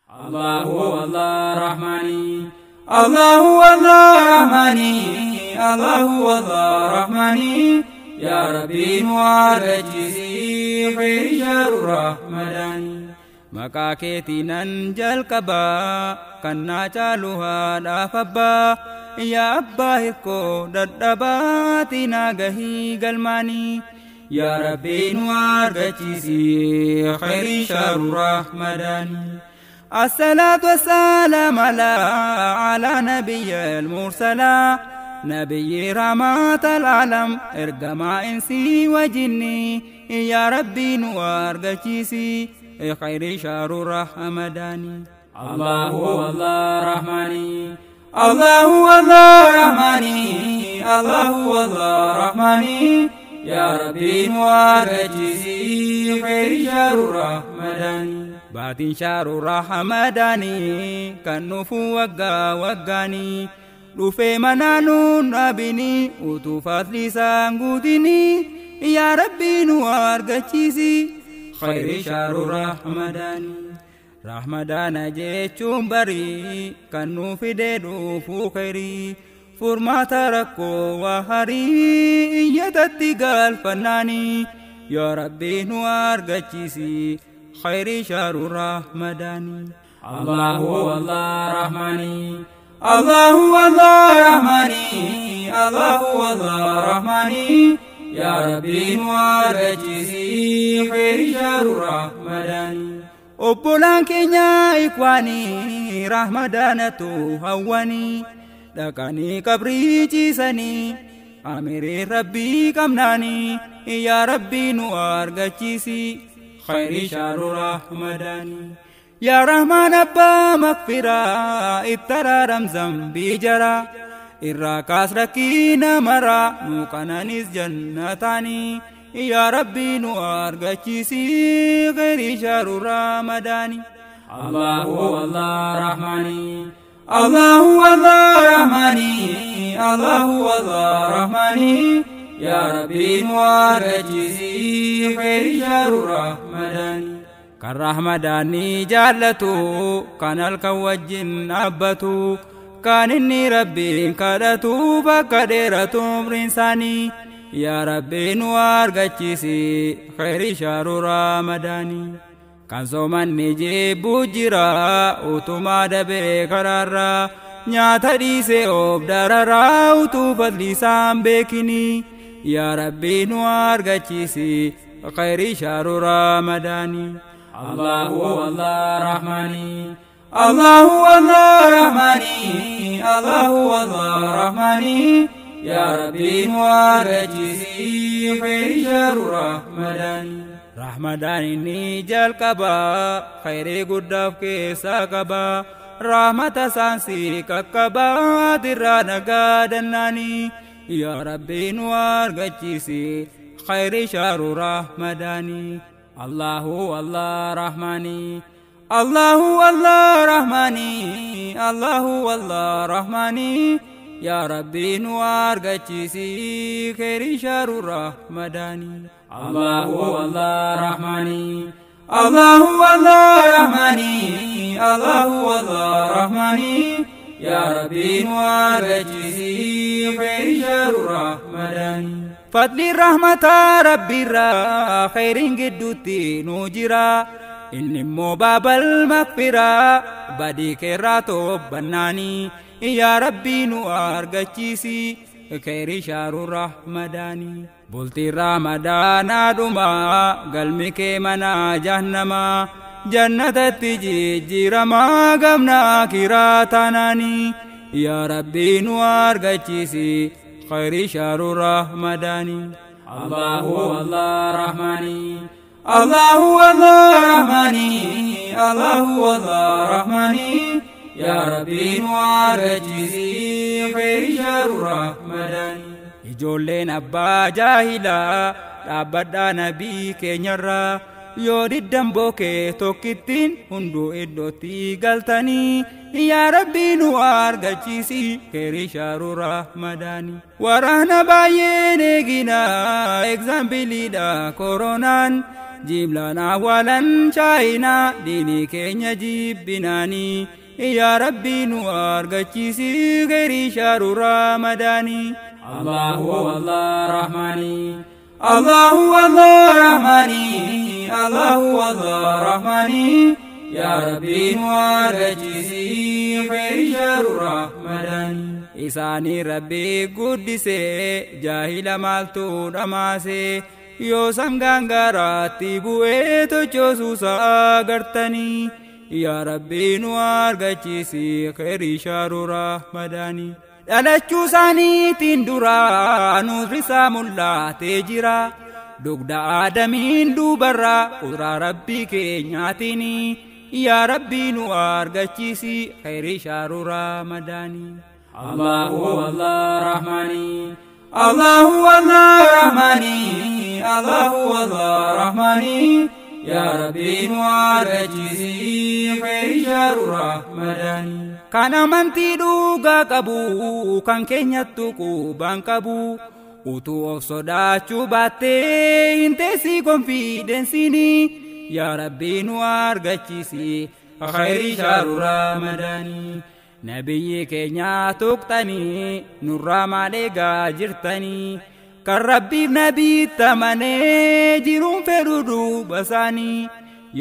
Allahu Allah Rahmani, Allahu Allah Rahmani, Allahu Allah Rahmani. Yaa Rabbi nu argachiisi khayri shahru Ramadani. Maqaa keetiinan jalqabaa kan naa caalu haadhaaf abbaa. Yaa abbaa hirkoo dadhabaatii naa gahii galmaanii. Yaa Rabbi nu argachiisi khayri shahru Ramadani. الصلاة والسلام على نبي المرسلة نبي رحمة العالم ارجما إنسي وجني. يا ربي نوار قشيسي خير شهر رمضان. الله الله رحماني، الله الله رحماني، الله الله رحماني. يا ربي نوار قشيسي خير شهر رمضان. Baatiin shahru Ramadaanii kan nufu waggaa waggaanii dhufee manaa nuun dhabinii utuu fadli isaan guutinii. Yaa Rabbi nu argachiisi khayri shahru Ramadaanii. Ramadaana jechuun barii kan nu fidee dhufuu khayrii furmaata rakkoo waa harii iyyatatti galfannaanii. Yaa Rabbi nu argachiisi خير شهر رمضان. الله الله رحماني، الله الله رحماني، الله الله رحماني. يا ربي nu argachiisi خير شهر رمضان. Obbolaan keenya ikwaanii Ramadaanatu hawwanii dhaqanii qabrii ciisanii amirii Rabbii qabnaanii. Yaa Rabbi nu argachiisi خير شهر رمضان. يا رحمن أبا مغفرة ابترى رمزم بجرى الراكاس ركينا مرا نوكانانيس جنتاني. يا ربي نوار قشيسي خير شهر رمضان. الله الله رحماني، الله الله رحماني، الله الله رحماني. يا ربي نوار قشيسي خير شهر رمضان. Kan Ramadaanii jaallatu kan halkan wajjin dhaabbatu kan inni Rabbiin kadhatu bakka dheeratu umriin isaanii. Yaa Rabbi nu argachiisi khayri shahru Ramadaanii. Kan soomanni jibbu jira utumaa dabee karaarraa nyaata dhiisee of dararaa utuu fadli isaan beekinii. Yaa Rabbi nu argachiisi khayri shahru Ramadaanii. Allahu Allah Rahmani, Allahu Allah Rahmani, Allahu Allah Rahmani. Yaa Rabbi nu argachiisi khayri shahru Ramadaanii. Ramadaan inni jalqaba khayrii guddaaf keessaa qaba rahmata saansii qaqqabaa dirraa nagaa dannaanii. Yaa Rabbi nu argachiisi khayri shahru Ramadaanii. Allahu Allah Rahmani, Allahu Allah Rahmani, Allahu Allah Rahmani. Yaa Rabbi nu argachiisi khayri shahru Ramadaanii. Allahu Allah Rahmani, Allahu Allah Rahmani, Allahu Allah Rahmani. Yaa Rabbi nu argachiisi khayri shahru Ramadaanii. Fadli rahmata Rabbiirraa khayriin gidduutti nu jira inni immoo baabal maghfiraa badii keerraa toobbannaanii. Yaa Rabbi nu argachiisi khayri shahru Ramadaanii. Bultiin Ramadaanaa dhumaa galmi kee mana jahannamaa jannatatti jijjiiramaa gamna akiraa taanaanii. Yaa Rabbi nu argachiisi خير شهر رمضان. الله الله رحماني، الله الله رحماني، الله الله رحماني. يا ربي nu argachiisi خير شهر رمضان. Ijoolleen abbaa jaahilaa dhaabbadhaa nabii keenyarraa yoo diddan bookee tokkittiin hunduu iddootti galtanii. Yaa Rabbi nu argachiisi khayri shahru Ramadaanii. Waraana baay'een eegina egzaambiliidha koronaan Jimlaan awwaalan Chaayinaa diinii keenya jibbinaanii. Yaa Rabbii nu argachiisi khayrii shaaru Ramadaanii. Allahu Allah Rahmani. Allahu Allah Rahmani. Allahu Allah Rahmani. Yaa Rabbii nu argachiisi khayrii shaaru Ramadaanii. Isaanii Rabbii guddisee jaahila maaltu dhamaasee yoo sangaan garaatti bu'ee tochoosuusaa agartanii. Yaa Rabbii nu argachiisi khayrii shaaru Ramadaanii. Dhalachuu isaaniitiin dura nuurri isaa mul'atee jira. Dugda Aadamiin duubarraa quduraa Rabbii keenyaatiin. Yaa Rabbii nu argachiisi khayrii shaaru Ramadaanii. Allahu Allah Rahmani. Allahu Allah Rahmani. Allahu Allah Rahmani. Yaa Rabbii nu argachiisi khayrii shaaru Ramadaanii. Kan amantii dhugaa qabu kan keenyattu qubaan qabu utuu of sodaachuu baattee hin teessi konfiidensiini. Yaa Rabbii nu argachiisi khayrii shaaru Ramadaanii. Nabiyyi keenya tuqxanii nurraa maal eegaa jirtanii kan Rabbiif nabiitti amanee jiruun fedhu duuba isaanii.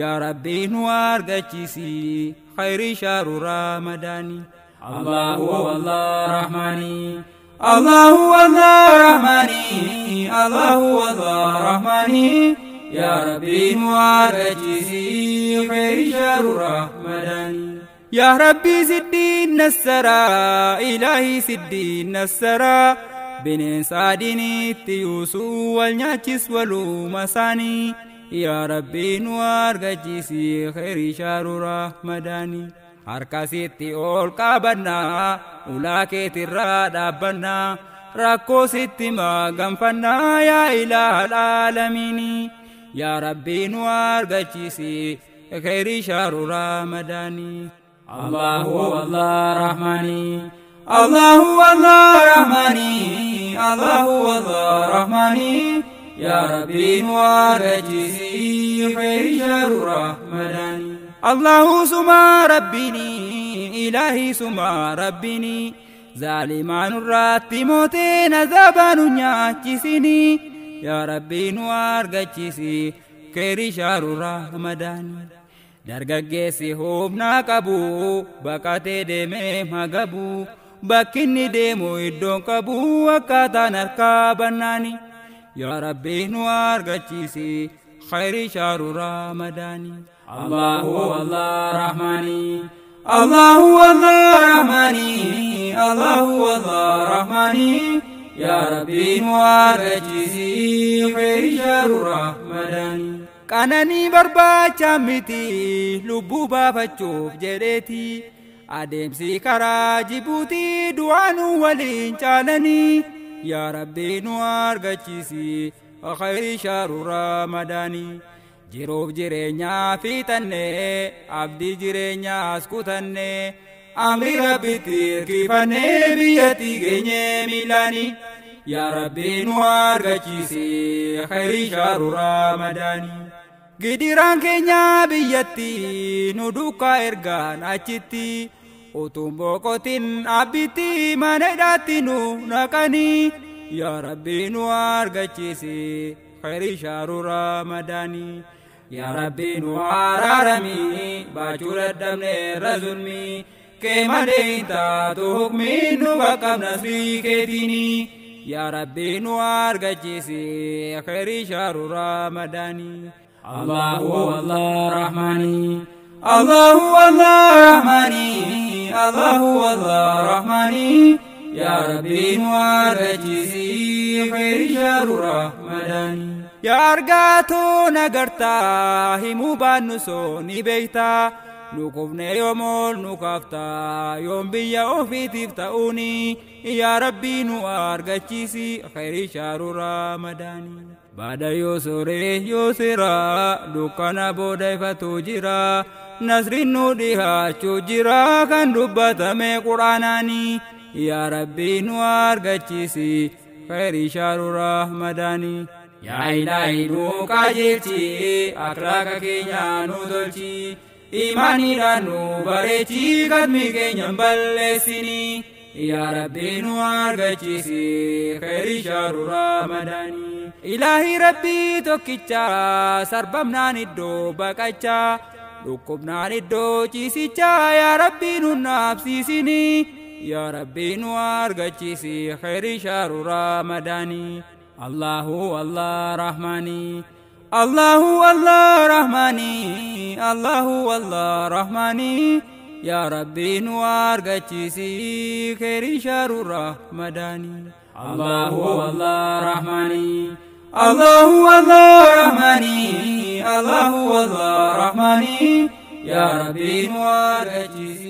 Yaa Rabbii nu argachiisi khayrii shaaru Ramadaanii. Allahu Allah Rahmani. Allahu Allah Rahmani. Allahu Allah Rahmani. Yaa Rabbii nu argachiisi khayrii shaaru Ramadaanii. Yaa Rabbii siddiin nassaraa ilaahii siddiin nassaraa bineensa adiinitti yuusuu wal nyaachis waluma isaanii. Yaa Rabbii nu argachiisi khayrii shaaru Ramadaanii. Harka sitti ol qabannaa ulaa keetirraa dhaabbannaa rakkoo sitti maganfannaa yaa ilaahal aalamiini. Yaa Rabbii nu argachiisi khayrii shaaru Ramadaanii. Allahu Allah Rahmani. Allahu Allah Rahmani. Allahu Allah Rahmani. Yaa Rabbii nu argachiisi khayrii shaaru Ramadaanii. Allahu suma Rabbini ilaahi suma Rabbini zaalimaan irratti mooteen azaabaa nu nyaachisini. Yaa Rabbii nu argachiisi khayrii shaaru Ramadaanii. Dargaggeessi humna qabu baqatee deemee magabu bakki inni deemu iddoon qabu akkaataan harkaa bannaani. Yaa Rabbii nu argachiisi khayrii shaaru Ramadaanii. Allahu Allah Rahmani. Allahu Allah Rahmani. Allahu Allah Rahmani. Yaa Rabbii nu argachiisi khayrii shaaru Ramadaanii. Qananii barbaacha miti lubbuu baafachuuf jedheeti adeemsi karaa Jibuutii du'aanuu waliin caalanii. Yaa Rabbii nu argachiisi khayrii shaaru Ramadaanii. Jiruuf jireenyaa fiixannee abdii jireenyaas kutannee amri Rabbitti hirkifannee biyyatti geenyee miilaanii. Yaa Rabbii nu argachiisi khayrii shaaru Ramadaanii. Gidiraan keenya biyyatti nu duukaa ergaan achitti utuun boqotiin abbitti mana hidhaatti nu naqanii. Yaa Rabbii nu argachiisi khayrii shaaru Ramadaanii. Yaa Rabbii nu araaramii baachuu dadhabneerra zulmii kee malee hin taatu hukmiin nu qaqqabna sii keetiini. Yaa Rabbii nu argachiisi khayrii shaaru Ramadaanii. Allahu Allah Rahmani. Allahu Allah Rahmani. Allahu Allah Rahmani. Yaa Rabbii nu argachiisi khayrii shaaru Ramadaanii. Yaa argaatoo nagartaa himuu baannu soo ni beektaa nu kufne yoom ol nu kaaftaa yoom biyya ofiitiif ta'uuni. Yaa Rabbii nu argachiisi khayrii shaaru Ramadaanii. Baada yoo sooree yoo seeraa dukkana booda ifatu jira nasriin nu dhihaachuu jira kan dubbatame quraanaanii. Yaa Rabbii nu argachiisi khayrii shaaru Ramadaanii. Yaa Ilaahi nu qajeelchi, akhlaaqa keenya nu tolchi, imaaniidhaan nu bareechi, galmi keenya hin balleessini. Yaa Rabbi nu argachiisi khayri shahru Ramadaanii. Ilaahi Rabbii tokkicha, sarbamnaan iddoo baqachaa, dhukkubnaan iddoo ciisichaa, yaa Rabbi nu naabsiisini. Yaa Rabbi nu argachiisi khayri shahru Ramadaanii. Allahu Allah Rahmani, Allahu Allah Rahmani, Allahu Allah Rahmani. Yaa Rabbi nu argachiisi khayri shahru Ramadaanii. Allahu Allah Rahmani, Allahu Allah Rahmani, Allahu Allah Rahmani. Yaa Rabbi nu argachiisi.